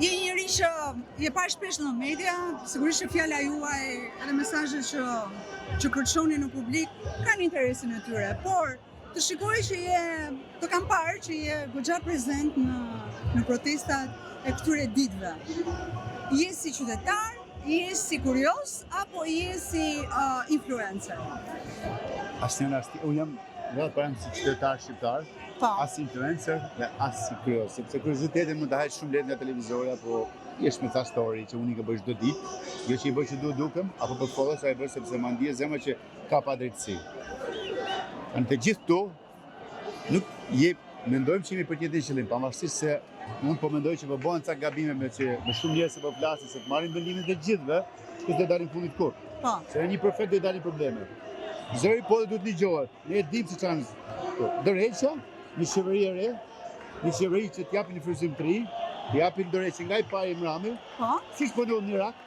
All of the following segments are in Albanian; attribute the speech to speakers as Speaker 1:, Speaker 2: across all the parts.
Speaker 1: je një njeri që je parë shpesh në media, sigurisht që fjala juaj edhe mesazhet që që përçoni në publik kanë interesin e tyre, por të shikoj që je, të kam parë që je goxha prezent në në protestat e këtyre ditëve. Je si qytetar, je si kurioz apo je si uh, influencer?
Speaker 2: Asnjëra as unë jam nga para jam si qytetar shqiptar,
Speaker 1: Po.
Speaker 2: as influencer dhe as si kurioz, sepse kuriozitetin mund ta hajë shumë lehtë nga televizori apo jesh me ca story që unë i ka bëj çdo ditë, jo që i bëj që duhet dukem, apo për follow sa i bëj sepse ma ndje zemra që ka padrejtësi. Tani të gjithë këtu nuk je mendojmë që jemi për të njëjtin qëllim, pavarësisht se unë po mendoj që po bëhen ca gabime me që me shumë njerëz që po flasin se të marrin vendimin të gjithëve, që do dalin fundit kur.
Speaker 1: Po.
Speaker 2: Se në një perfekt do i dalin probleme. Zëri po dhe duhet dëgjohet. Ne e dim se çan dorëheqja, një qeveri e re, një qeveri që të japin një frymëzim të ri, të japin dorëheqje nga i pari mrami,
Speaker 1: Po.
Speaker 2: siç po ndodh në Irak,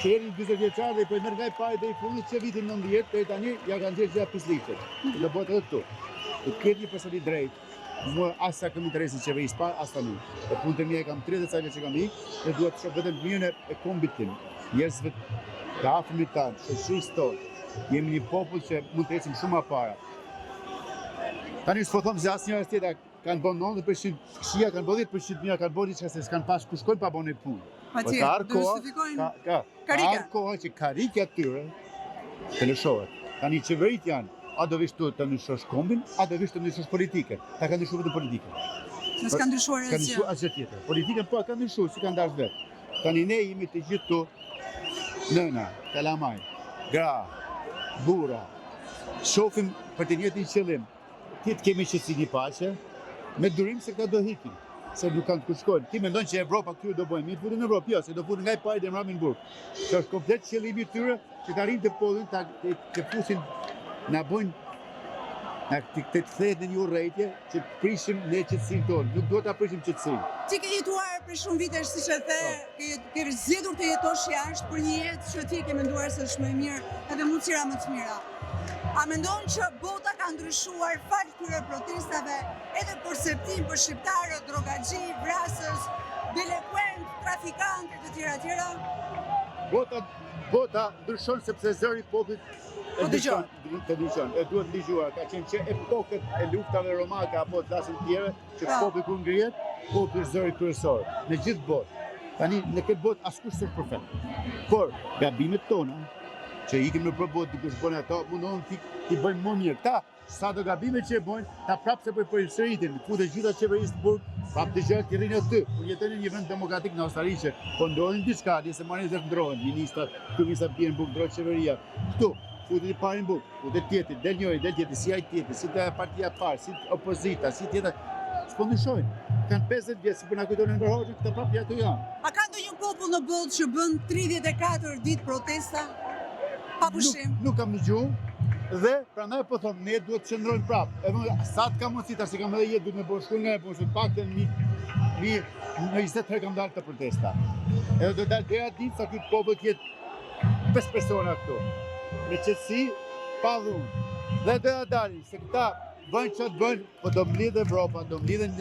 Speaker 2: që eri 40 vjeçar dhe i po i merr nga i pari deri në fundit që vitin 90 deri tani ja kanë nxjerrë gjitha pisliqet. Do bëhet edhe këtu. Do të ketë një person i drejtë. Mua as sa kam interesin qeverisë parë, as tani. E punët e mia i kam 30 sa vjet që kam ik, dhe dua të shoh vetëm të mirën e, e kombit tim, njerëzve të afërmit tanë, shoqërisë tonë. Jemi një popull që mund të ecim shumë më para. Tani s'po them se asnjëra as tjetra kanë bën 90% të këqija, kanë bën 10% të mira, kanë bën diçka se s'kan pas ku shkojnë pa bën një punë. Po
Speaker 1: Patjetër,
Speaker 2: ka ardhur
Speaker 1: do
Speaker 2: koha,
Speaker 1: justifikojnë
Speaker 2: ka, ka, ka
Speaker 1: karrike.
Speaker 2: ardhur koha që karrikja e tyre të lëshohet. Tani qeverit janë, a do vish tu të ndryshosh kombin, a do vish të ndryshosh politikën. Ta ka ndryshuar vetëm politikën.
Speaker 1: Se s'ka ndryshuar
Speaker 2: Ka
Speaker 1: asgjë.
Speaker 2: ndryshuar asgjë tjetër. Politikën po e ka ndryshuar, si kanë dashur vet. Tani ne jemi të gjithë këtu nëna, kalamaj, gra, burra. Shohim për të njëjtin qëllim. Ti të kemi qetësi një paqe, me durim se këta do hikin, se nuk kanë të ku shkojnë. Ti mendon që Evropa këtyre do bëjnë, mirë futen në Evropë, jo, se do futen nga i pari deri mbrapa në burg. Që është komplet qëllimi i tyre që të arrijnë të popullin, ta të, të fusin, na bëjnë na të, të kthehet në një urrejtje që të prishim ne qetësinë tonë. Nuk duhet ta prishim qetësinë.
Speaker 1: Ti ke jetuar për shumë vitesh, siç e the,
Speaker 2: Po.
Speaker 1: ke, ke zgjedhur të jetosh jashtë për një jetë që ti e ke menduar se është më e mirë edhe mundësira më të mira. A mendon që bota ka ndryshuar falë këtyre protestave edhe perceptim për shqiptarët, drogaxhi, vrasës, delekuent, trafikantë e të tjera të tjera?
Speaker 2: Bota bota ndryshon sepse zëri i popullit e
Speaker 1: Po
Speaker 2: ndryshon, të ndryshon, e duhet dëgjuar. Ka qenë që epokët e luftave romake apo të flasim të tjere, që
Speaker 1: Po.
Speaker 2: populli kur ngrihet, populli është zëri kryesor në gjithë botë. Tani në këtë botë askush s'është perfekt. Por gabimet tona që ikim në për botë dikush bën ato, mundohen ti ti bëjmë më mirë. Këta sa do gabime që e bëjnë, ta prapë se po i përsëritin, futet gjitha qeverisë në burg, prapë të gjërat i rrinë aty. Kur jetojnë në një vend demokratik në Australi që po ndodhin diçka, di se marrin vesh ndrohen ministrat, kryeministrat bien në burg, ndrohet qeveria. Këtu futet i pari në burg, futet tjetri, del njëri, del tjetri, si ai tjetri, si te partia e parë, si opozita, si tjetra. S'po ndryshojnë. Kanë 50 vjet, si po na kujtojnë Enver Hoxhën, këta prapë aty janë.
Speaker 1: A ka ndonjë popull në botë që bën 34 ditë protesta pa pushim?
Speaker 2: Nuk, nuk kam dëgju dhe prandaj po them ne duhet të qëndrojmë prapë. Edhe sa të kam mundësi tash i kam edhe jetë duhet me bërë shkruaj nga e punë, të paktën mi mi në 20 herë kam dalë të protesta. Edhe do dal deri atë ditë sa ky popull të jetë 5 persona këtu. Me qetësi, pa dhunë. Dhe do ja dalin se këta bëjnë çfarë bëjnë, po do mblidh Evropa, do mblidhen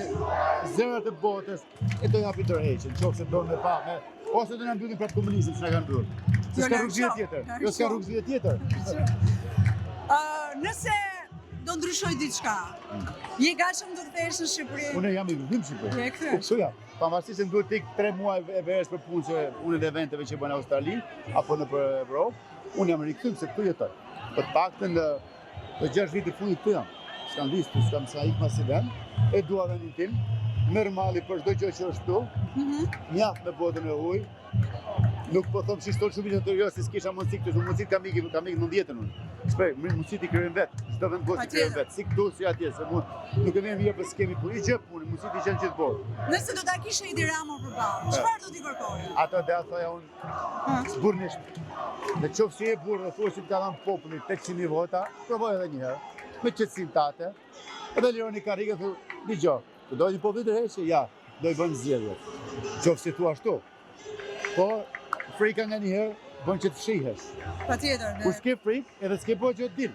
Speaker 2: zërat e botës e do japin dorëheqjen, nëse do me pa, me ose do na mbyllin prapë komunizmin që na kanë mbyllur. Se
Speaker 1: Jo,
Speaker 2: s'ka
Speaker 1: larg
Speaker 2: rrugë zgjidhje
Speaker 1: qoft,
Speaker 2: tjetër.
Speaker 1: larg
Speaker 2: Jo s'ka
Speaker 1: qoft.
Speaker 2: rrugë zgjidhje tjetër.
Speaker 1: Ë, nëse do ndryshoj diçka, je gatshëm të kthehesh në Shqipëri?
Speaker 2: Unë jam i kthyer në Shqipëri.
Speaker 1: Je e kthyer?
Speaker 2: Po kështu jam. Pavarësisht se më duhet të ik 3 muaj e verës për punë që unë dhe eventeve që bën në Australi apo në për Evropë, unë jam rikthyer se këtu jetoj. Po të paktën në në 6 vite fundit këtu jam. S'kam visë, s'kam sa ik mas i vend, e dua vendin tim, merr malli për çdo gjë që është këtu,
Speaker 1: Mhm.
Speaker 2: mjaft me botën e huaj. Nuk po them si shton shumë të jo, se s'kisha mundësi këtu, se mundësi kam ikë, kam ikë në 90-ën unë. Shprej, mundësi ti krijojmë vet, çdo vend botë i krijojmë
Speaker 1: Patjetër.
Speaker 2: vet, si këtu, si atje, se mund nuk e vjen mirë po s'kemi punë, i gjë punë, mundësi ti gjen gjithë botë.
Speaker 1: Nëse do ta kishe Edi Rama përballë, çfarë do t'i kërkoje?
Speaker 2: Ato dhe thoja unë burnisht. Në qoftë se je burrë dhe thua që të ka dhënë populli 800.000 vota, provoj edhe një herë, me qetësinë tate, edhe lironi karrige, thu, dëgjo, të do një popull të ja, do i bëjmë zgjedhjet. Qoftë se thua ashtu. Po, frika nga një herë bën që të fshihesh.
Speaker 1: Patjetër,
Speaker 2: Kur
Speaker 1: dhe
Speaker 2: s'ke frikë, edhe s'ke bërë që të dil.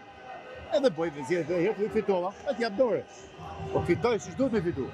Speaker 2: Edhe bëj zgjedhjet edhe herë, fitova, e t'jap dorë. Po fitoj si duhet me fitu.